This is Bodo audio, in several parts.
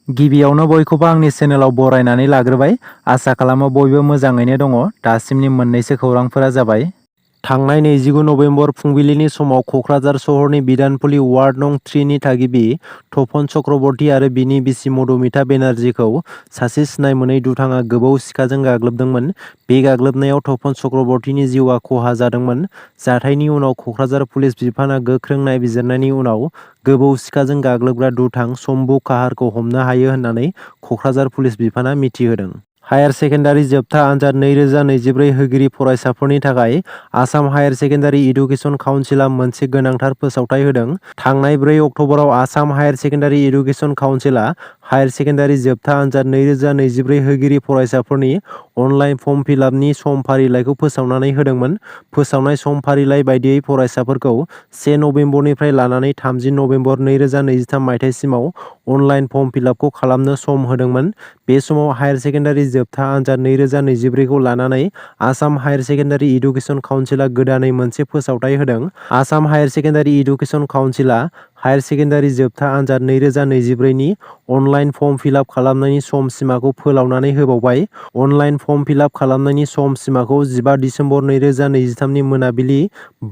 गिबियावनो बयखौबो आंनि चेनेलाव बरायनानै लाग्रोबाय। आसा खालामो बयबो मोजाङैनो दङ। दासिमनि मोननैसो खौरांफोरा जाबाय। थांनाय 29 नबेम्बर फुंबिलिनि समाव कक्राझार सहरनि बिधानपल्ली वार्ड नं 3 नि थागिबि तपन चक्रवर्ती आरो बिनि बिसि मधुमिता बेनार्जीखौ सासे सिनाय मोनै दुथाङा गोबौ सिखाजों गाग्लोबदोंमोन। बे गाग्लोबनायाव तपन चक्रवर्तीनि जिउआ खहा जादोंमोन। जाथायनि उनाव कक्राझार पुलिस बिफाना गोख्रों नायबिजिरनायनि उनाव गोबौ सिखाजों गाग्लोबग्रा दुथां शम्भु काहारखौ हमनो हायो होननानै कक्राझार पुलिस बिफाना मिथिहोदों। हायार सेकेन्डारि जोबथा आनजाद 2024 होगिरि फरायसाफोरनि थाखाय आसाम हायार सेकेन्डारि इडुकेसन काउन्सिलआ मोनसे गोनांथार फोसावथाय होदों। थांनाय 4 अक्ट'बराव आसाम हायार सेकेन्डारि इडुकेसन काउन्सिलआ हायार सेकेन्डारि जोबथा आनजाद 2024 होगिरि फरायसाफोरनि अनलाइन फर्म फिलआपनि सम फारिलाइखौ फोसावनानै होदोंमोन। फोसावनाय सम फारिलाइ बायदियै फरायसाफोरखौ 1 नबेम्बरनिफ्राय लानानै 30 नबेम्बर 2023 मायथाइसिमाव अनलाइन फर्म फिलआपखौ खालामनो सम होदोंमोन। बे समाव हायार सेकेन्डारि जोबथा आनजाद 2024 खौ लानानै आसाम हायार सेकेन्डारि इडुकेसन काउन्सिलआ गोदानै मोनसे फोसावथाय होदों। आसाम हायार सेकेन्डारि इडुकेसन काउन्सिलआ हायार सेकेन्डारि जोबथा आनजाद 2024 नि अनलाइन फर्म फिलआप खालामनायनि सम सिमाखौ फोलावनानै होबावबाय। अनलाइन फर्म फिलआप खालामनायनि सम सिमाखौ 15 दिसेम्बर 2023 नि मोनाबिलि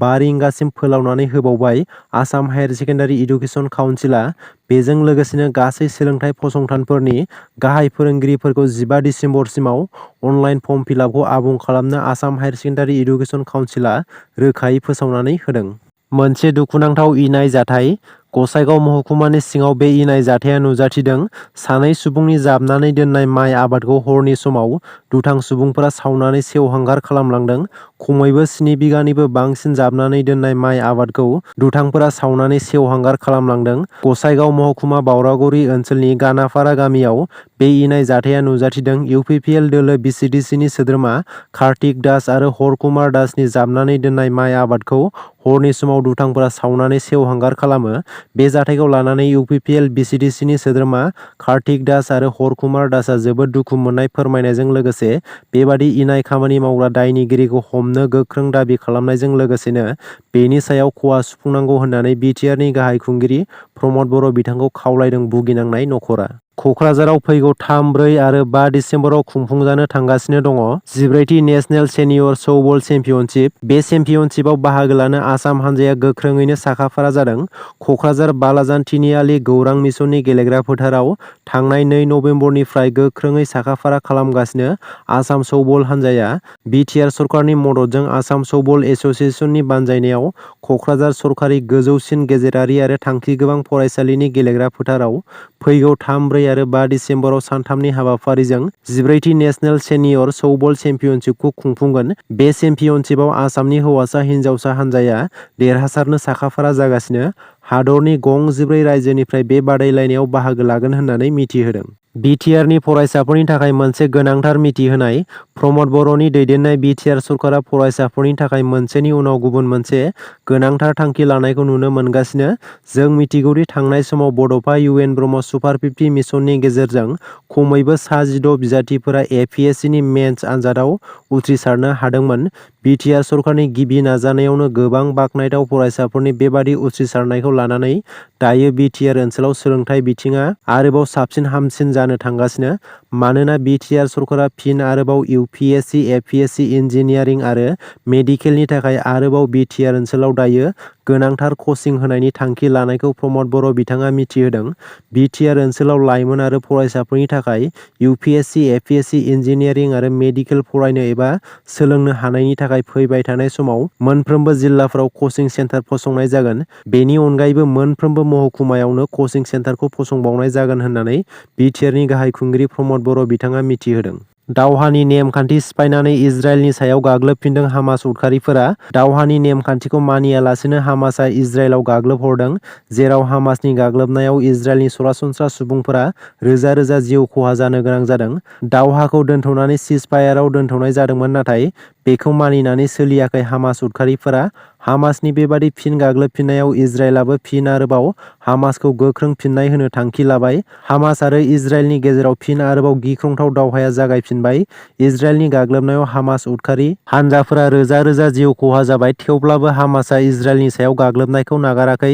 5 रिंगासिम फोलावनानै होबावबाय। आसाम हायार सेकेन्डारि इडुकेसन काउन्सिलआ बेजों लोगोसेनो गासै सोलोंथाइ फसंथानफोरनि गाहाय फोरोंगिरिफोरखौ 15 दिसेम्बरसिमाव अनलाइन फर्म फिलआपखौ आबुं खालामनो आसाम हायार सेकेन्डारि इडुकेसन काउन्सिलआ रोखायै फोसावनानै होदों। मोनसे दुखुनांथाव इनाय जाथाय। गसाइगाव महकुमानि सिङाव बे इनाय जाथाया नुजाथिदों। सानै सुबुंनि जाबनानै दोननाय माइ आबादखौ हरनि समाव दुथां सुबुंफोरा सावनानै सेवहांगार खालामलांदों। खमैबो 7 बिगानिबो बांसिन जाबनानै दोननाय माइ आबादखौ दुथांफोरा सावनानै सेवहांगार खालामलांदों। गसाइगाव महकुमा बावरागुरि ओनसोलनि गानाफारा गामियाव बे इनाय जाथाया नुजाथिदों। इउपिपिएल दोलो बिसिडिसिनि सोद्रोमा कार्तिक दास आरो हरकुमार दासनि जाबनानै दोननाय माइ आबादखौ हरनि समाव दुथांफोरा सावनानै सेवहांगार खालामो। बे जाथायखौ लानानै इउपिपिएल बिसिडिसिनि सोद्रोमा कार्तिक दास आरो हरकुमार दासआ जोबोद दुखु मोननाय फोरमायनायजों लोगोसे बेबादि इनाय खामानि मावग्रा दायनिगिरिखौ हमनो गोख्रों दाबि खालामनायजों लोगोसेनो बेनि सायाव खहा सुफुंनांगौ होननानै बिटिआरनि गाहाय खुंगिरि प्रमद बर' बिथांखौ खावलायदों भुगिनांनाय नखरा। कक्राझाराव फैगौ 3, 4 आरो 5 दिसेम्बराव खुंफुंजानो थांगासिनो दङ 14थि नेशनेल सेनियर सौबल चेम्पियनशिप। बे चेम्पियनशिपआव बाहागो लानो आसाम हानजाया गोख्रोङैनो साखाफारा जादों। कक्राझार बालाजान तिनिआलि गौरां मिसननि गेलेग्रा फोथाराव थांनाय 2 नबेम्बरनिफ्राय गोख्रोङै साखाफारा खालामगासिनो आसाम सौबल हानजाया। बिटिआर सरकारनि मददजों आसाम सौबल एस'सिएशननि बानजायनायाव कक्राझार सरकारि गोजौसिन गेजेरारि आरो थांखि गोबां फरायसालिनि गेलेग्रा फोथाराव फैगौ 3, 4 आरो 5 दिसेम्बराव सानथामनि हाबाफारिजों 14थि नेशनेल सेनियर सौबल चेम्पियनशिपखौ खुंफुंगोन। बे चेम्पियनशिपआव आसामनि हौवासा हिन्जावसा हानजाया देरहासारनो साखाफारा जागासिनो। हादरनि गं 14 रायजोनिफ्राय बे बादायलायनायाव बाहागो लागोन होननानै मिथिहोदों। बिटिआरनि फरायसाफोरनि थाखाय मोनसे गोनांथार मिथिहोनाय। प्रमद बर'नि दैदेननाय बिटिआर सरकारा फरायसाफोरनि थाखाय मोनसेनि उनाव गुबुन मोनसे गोनांथार थांखि लानायखौ नुनो मोनगासिनो। जों मिथिगौदि थांनाय समाव बड'फा इउएन ब्रह्म सुपार 50 मिसननि गेजेरजों खमैबो सा 16 बिजाथिफोरा एपिएससिनि मेन्स आनजादाव उथ्रिसारनो हादोंमोन। बिटिआर सरकारनि गिबि नाजानायावनो गोबां बाखनायथाव फरायसाफोरनि बेबादि उथ्रिसारनायखौ लानानै दायो बिटिआर ओनसोलाव सोलोंथाइ बिथिङा आरोबाव साबसिन हामसिन जानो थांगासिनो। मानोना बिटिआर सरकारा फिन आरोबाव इउपिएससि, एपिएससि, इन्जिनियारिं आरो मेडिकेलनि थाखाय आरोबाव बिटिआर ओनसोलाव दायो गोनांथार कचिं होनायनि थांखि लानायखौ प्रमद बर' बिथाङा मिथिहोदों। बिटिआर ओनसोलाव लाइमोन आरो फरायसाफोरनि थाखाय इउपिएससि, एपिएससि, इन्जिनियारिं आरो मेडिकेल फरायनो एबा सोलोंनो हानायनि थाखाय फैबाय थानाय समाव मोनफ्रोमबो जिल्लाफोराव कचिं सेन्टार फसंनाय जागोन। बेनि अनगायैबो मोनफ्रोमबो महकुमायावनो कचिं सेन्टारखौ फसंबावनाय जागोन होननानै बिटिआरनि गाहाय खुंगिरि प्रमद बर' बिथाङा मिथिहोदों। दावहानि नेमखान्थि सिफायनानै इजराइलनि सायाव गाग्लोबफिनदों हामास उदखारिफोरा। दावहानि नेमखान्थिखौ मानियालासेनो हामासआ इजराइलाव गाग्लोबहरदों। जेराव हामासनि गाग्लोबनायाव इजराइलनि सरासनस्रा सुबुंफोरा रोजा रोजा जिउ खहा जानो गोनां जादों। दावहाखौ दोनथ'नानै सिजफायाराव दोनथ'नाय जादोंमोन नाथाय बेखौ मानिनानै सोलियाखै हामास उदखारिफोरा। हामासनि बेबादि फिन गाग्लोबफिननायाव इजराइलाबो फिन आरोबाव हामासखौ गोख्रों फिननाय होनो थांखि लाबाय। हामास आरो इजराइलनि गेजेराव फिन आरोबाव गिख्रंथाव दावहाया जागायफिनबाय। इजराइलनि गाग्लोबनायाव हामास उदखारि हानजाफोरा रोजा रोजा जिउ खहा जाबाय। थेवब्लाबो हामासआ इजराइलनि सायाव गाग्लोबनायखौ नागाराखै।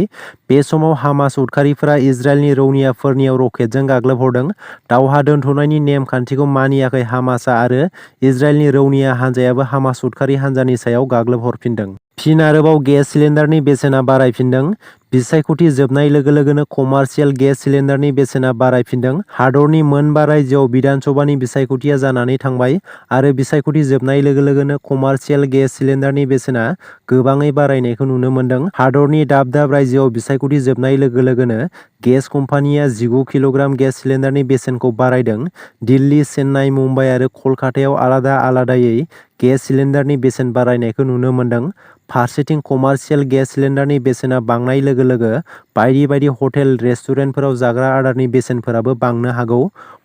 बे समाव हामास उदखारिफोरा इजराइलनि रौनियाफोरनियाव रकेटजों गाग्लोबहरदों। दावहा दोनथ'नायनि नेम खान्थिखौ मानियाखै हामासआ आरो इजराइलनि रौनिया हानजायाबो हामास उदखारि हानजानि सायाव गाग्लोबहरफिनदों। फिन आरोबाव गेस सिलिन्डारनि बेसेना बारायफिनदों। बिसायख'थि जोबनाय लोगो लोगोनो कमार्शियेल गेस सिलिन्डारनि बेसेना बारायफिनदों। हादरनि मोनबा रायजोआव बिधान सभानि बिसायख'थिया जानानै थांबाय आरो बिसायख'थि जोबनाय लोगो लोगोनो कमार्शियेल गेस सिलिन्डारनि बेसेना गोबाङै बारायनायखौ नुनो मोन्दों। हादरनि दाब दाब रायजोआव बिसायख'थि जोबनाय लोगो लोगोनो गेस कम्पानिया 19 किल'ग्राम गेस सिलिन्डारनि बेसेनखौ बारायदों। दिल्ली, चेन्नाइ, मुम्बाइ आरो कलकातायाव आलादा आलादायै गेस सिलिन्डारनि बेसेन बारायनायखौ नुनो मोन्दों। फारसेथिं कमार्शियेल गेस सिलिन्डारनि बेसेना बांनाय लोगो लोगो बायदि बायदि हटेल रेस्टुरेन्टफोराव जाग्रा आदारनि बेसेनफोराबो बांनो हागौ।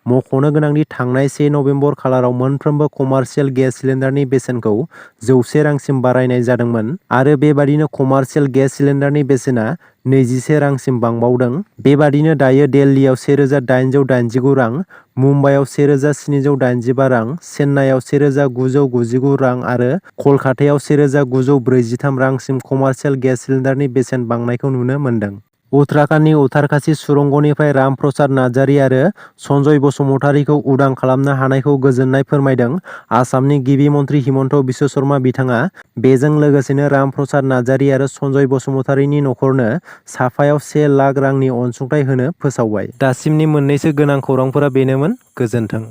मख'नो गोनांदि थांनाय 1 नबेम्बर खालाराव मोनफ्रोमबो कमार्शियेल गेस सिलिन्डारनि बेसेनखौ 100 रांसिम बारायनाय जादोंमोन आरो बेबादिनो कमार्शियेल गेस सिलिन्डारनि बेसेना 21 रांसिम बांबावदों। बेबादिनो दायो दिल्लीआव 1889 रां, मुम्बाइआव 1785 रां, चेन्नाइआव 1999 रां आरो कलकातायाव 1943 रांसिम कमार्शियेल गेस सिलिन्डारनि बेसेन बांनायखौ नुनो मोन्दों। उत्तराखन्डनि उत्तरकाशी सुरंगनिफ्राय राम प्रसाद नार्जारी आरो सन्जय बसुमतारीखौ उदां खालामनो हानायखौ गोजोननाय फोरमायदों आसामनि गिबि मन्थ्रि हिमन्त बिश्व शर्मा बिथाङा। बेजों लोगोसेनो राम प्रसाद नार्जारी आरो सन्जय बसुमतारीनि नखरनो साफायाव 1 लाख रांनि अनसुंथाइ होनो फोसावबाय। दासिमनि मोननैसो गोनां खौरांफोरा बेनोमोन। गोजोन्थों।